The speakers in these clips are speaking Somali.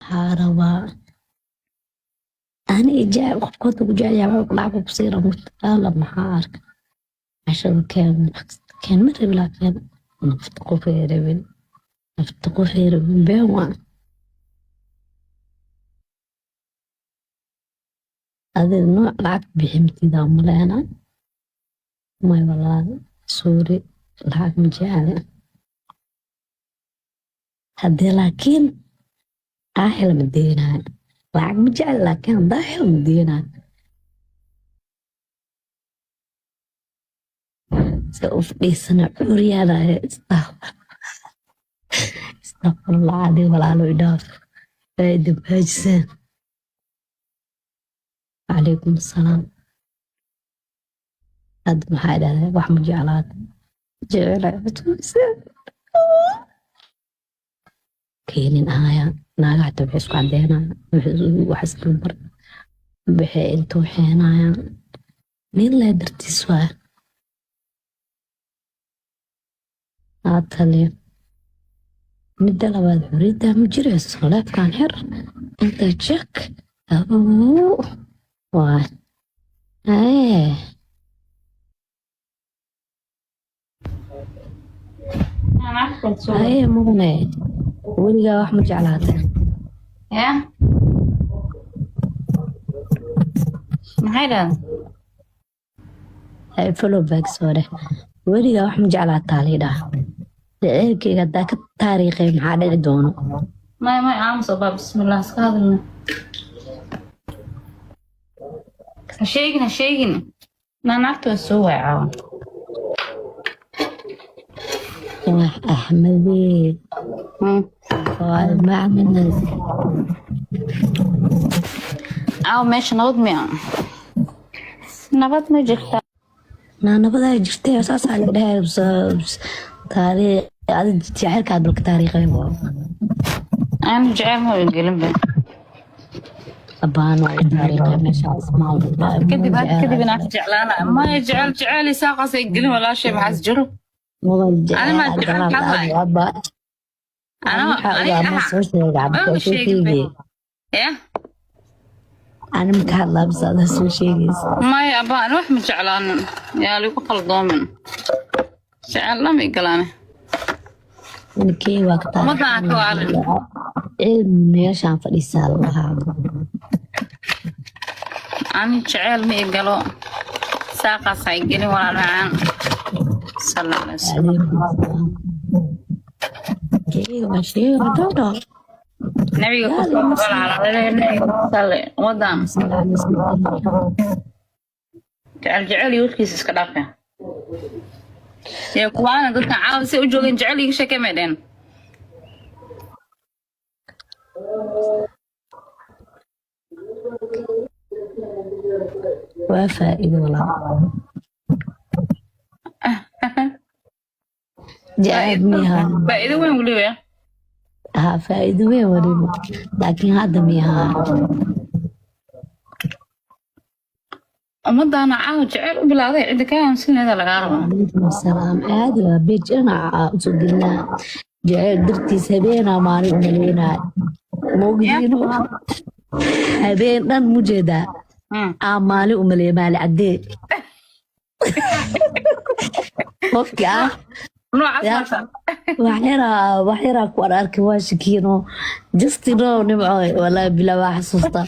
Maxaa rabaa ani jecel qofka hadda ku jecel yahay wuxuu lacag ku siira mutaala maxaa arka cashada keen keen ma rabi laakiin nafta qofay rabin nafta qofay rabin been waa adiga nooc lacag bixintiida umaleena may walaahi suuri lacag ma jecel haddii laakiin aa hela ma deenaayo lacag ma jecel laakiin haddaa helo ma deenaayo se u fadhiisana curyaanaya astaqfirullah cadi walaalo idhaaf faaida baajiseen. Calaykum asalaam. Hadda maxaa idhahdaa wax ma jeclaata jecela keenin ahaya naaga xataa waxay isku cadeynaya wax isla bar waxay intuu xeenayaan nin lee dartiis waa aa taliyo. Midda labaad xuriyadda ma jirayso leefkaan xir inta jek waa ee haye mudane weligaa wax ma jeclaatay? Ya, maxay dhahday? Hay follow back soo dheh. Weligaa wax ma jeclaataa liidhaa jaceylkayga haddaa ka taariikhay maxaa dhici doono? May may, aamus obaa, bismillah, iska hadalna. Ha sheegin, ha sheegin. Naa naagta waa soo waay caawa. Wax axmedee waa macnas. Caawa meesha nabad miya? Nabad ma jirta? Naa nabadaa jirtay saasaa la dhahay taariikh adi jaceylkaad balka taariikhay. Aan jecel ma gelinba. Abaan waa taariikhay meesha ismaal. Kadib had kadib inaad jeclaana maya jecel jecel isaaqaasay gelin walaashay maxaas jiro. Mobile Ani ma jecel hadlaay. Ana Ana waxaa ogaa ma soo sheega ma cabdi soo sheegin be. sheegay. Ya. Ani maka hadlaa bas adaa soo sheegaysa. Maya abaa, ani wax ma jeclaanin, yaa ligu qaldoomin, jecel lama igalaane. Ninkey waa ka Ummadda aan ka waalin. Cilmi meeshaan fadhiisaa la lahaa. Ani jecel ma igalo, saaqaas ha igelin walaal macaan, sala alay wasalam. Calaykum salaam. Sheega waa sheega dhowdhow. Nabiga ku salli ummaddan. Jecel jecel iyo warkiisa iska dhaafe yaa kuwaana dadkan caawa say u joogeen jecel iiga sheekay may dheen. Waa faa'iido walaal. Jacayb miyaa? Faa'iido weyn weliba ya. Haa, faa'iido weyn weliba, laakiin hadda miyaa? Ummaddaana caawa jecel u bilaaday cidda kaa aaminsaneeda lagaa rabaa. Calaykum salaam. Caadi waa beej dhinaca usoo gelinaa jacayl dartiis habeenaa maalin u maleynaa moogdiino habeen dhan mujeedaa aa maalin u maleeya maali caddee qofki ah. Noocaas Ya. maanta. Wax yaraa ku ararkay waa shakiino justino nimco walaahi bilaa waa xasuusta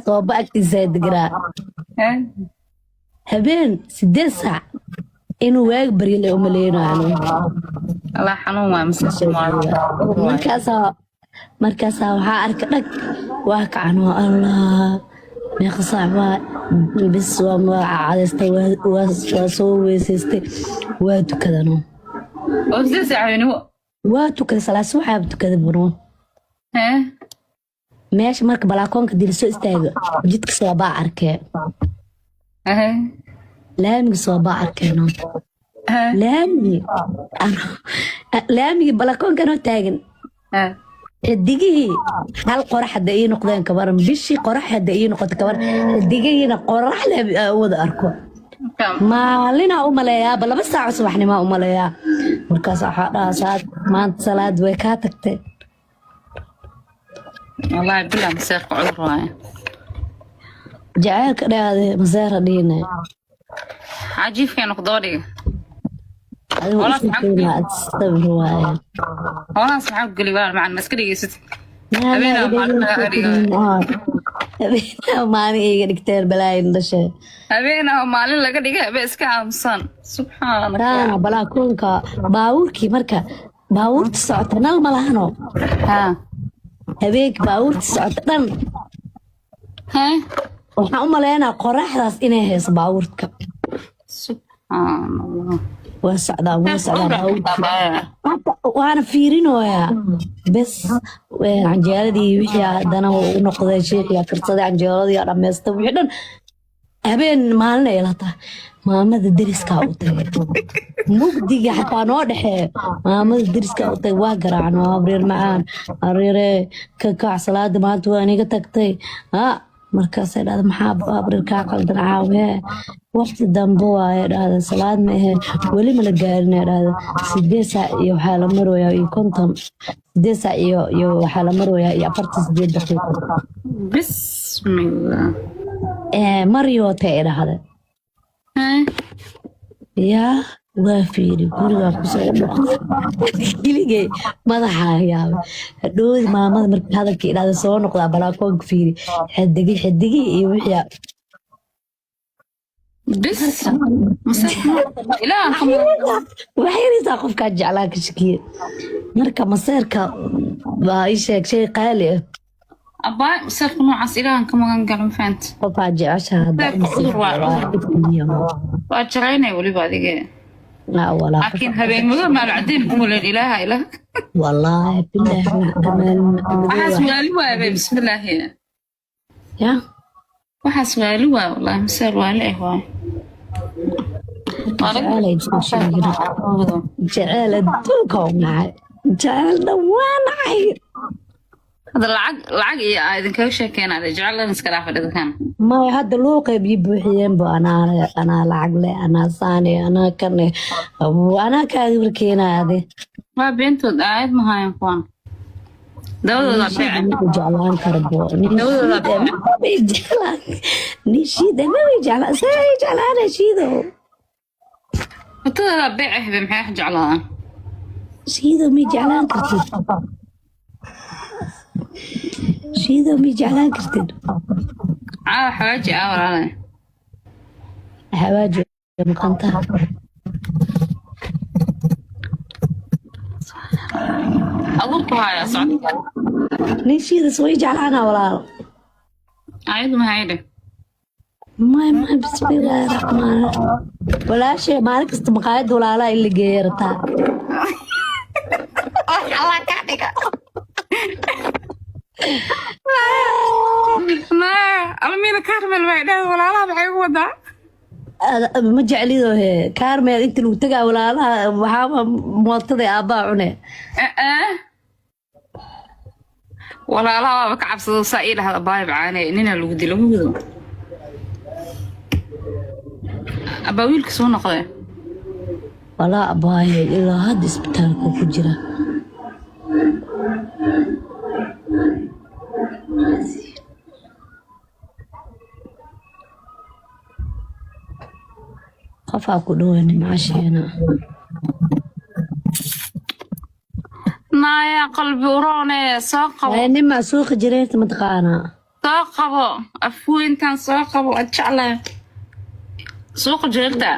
sooba agtiisaa deganaa. Habeen 8 saac inuu waag baryo le umaleynayo. Allah, xanuun waay, maskiin waay. Markaasaa waxaa arka dhag waa kacan waa allah meeqa saac waa bis waa magaca cadaystay waa soo weysaystay waa tukadano. Oo 8 saac habeenimo. Waa tukaday salaad subaxaaba tukaday buno. Meesha marka balaakoonka dil soo istaago jidka soobaa arkee. Laamiga soobaa arkeeno. Laamigi laamigii balaakoonkanoo taagan. Xidigihii hal qorax hadda ii noqdeen kabaran bishii qorax hadda ii noqoto kabaran xidigihiina qorax leh aan wada arko. Maalinaa u maleeyaaba 2 saaco subaxnimaa u maleeyaa markaas waxaa dhahaa saad maanta salaad way kaa tagtay. Wallaahi bilaa maseerka cudur waaye. Jacaylka dheade maseera dhihine. Cajiifkeena ku daba dhiga. Adigu Walaas isu maxaa keenaa sabir waaye. Howlahaas maxaa ku geli walaal macaan ma iska dhegeysid. Habeenaa maalin laga dhigayo. Habeenaa maalin iga dhigteen balaayin dhashe. Habeenaa maalin laga dhigay habeen iska aamusan. Subxaanaka. Taana balaakoonka baabuurkii marka baabuurta socota nal ma lahano. Haa. Habeenkii baabuurta socota dhan. Hee? Waxaan u maleynaa qoraxdaas inay hayso baabuurka. Subxaanallah. Waa socdaa waa socdaa baabuurka. Baabuurka. Hata waana fiirinoyaa bes canjeeladii wixii haddana u noqday sheekhiyaa karsaday canjeeladii aa dhammaystay wixii dhan habeen maalin ay la tahay maamada deriskaa u tagay mugdiga xataa noo dhexeeyo maamada deriskaa u tagay waa garaacno abriir macaan abriire ka kac salaada maanta waa aniga tagtay ha markaasay dhahda maxaa abriir kaa qaldan caawee waqti dambe waaye dhahda salaad ma ahe weli ma la gaarin ay dhahda 8 saac iyo waxaa la maroyaa iyo 50 8 saac iyo waxaa la maroyaa iyo 48 daqiiqo. Bismillah. Maryoota ay dhahda. Hee? Yaa waa fiiri gurigaa kusoo noqday keligay madaxaa yaabay hadhowdi maamada markii hadalkii idhahda soo noqdaa balaakoonka fiiri xidigi xidigi iyo wixii. Bis. Maseerka ilaahan ka mudan. Waxay yaraysaa qofkaa jeclaa ka shakiye marka maseerka waa ii sheeg shay qaali ah. Abaa maseerka noocaas ilaahan ka magan galo ma fahanta. Qofaa jeceshaha hadda. Maseerka cudur waa cudur. Waa jaraynay weliba adige. Walaa. Laakiin habeen madow maal cadeen u muleen ilaaha ilaah. Wallaahi bilaahi Waxaas waali waay bay bismillaahi. Ya. Waxaas waali waay wallaahi maseer waali ah waay. Jecel ay isku sheegin jecel adduunka u nacay jecel dhan waa nacay. Hadda lacag lacag iyo aa idinkaga sheekeynaa jecel iska dhaafa dhidkan. Maya hadda loo qaybiyo buuxiyeenba anaa anaa lacag leh anaa saane anaa kane anaa kaaga warkeenaya ade. Waa beentood aayad ma hayan kuwan. Dabadooda beece. Ninku jeclaan kara bo nin. Dabadooda shiide mabay jeclaan nin shiide mabay jeclaan see jeclaana shiido. Cuntadooda beece hebe maxay wax jeclaadaan? Shiido may jeclaan kartid shiido may jeclaan kartid. Caawa xawaaji aa walaalay. Xawaaji maqantaha. Aduu ku hayaa socodka. Nin shiidas way jeclaana walaal. Aayad ma hayde. May may bismillaahi raxmaan walaashay maalin kasta maqaayadda walaalaha in la geeya rabtaa. Allah ka dhiga. Naa, almiina Carmel bay dhahay walaalaha maxay ugu wadaa? Ma jeclido he kaarmeel inta lagu tagaa walaalaha waxaaba mootada aabbaa cune. Eh. Walaalaha waaba ka cabsado saa ii dhahda baayib caane nina lagu dilo ma gudo. Abaa wiilka soo noqday. Walaa abaaye ilaa hadda isbitaalka ku jira. Qofaa ku dhaweyna macasheena. Naaya qalbi uroone soo qabo. Nimaa suuqa jireerta mataqaanaa. Soo qabo afweyntan soo qabo ad jeclahay. Suuqa jeelta.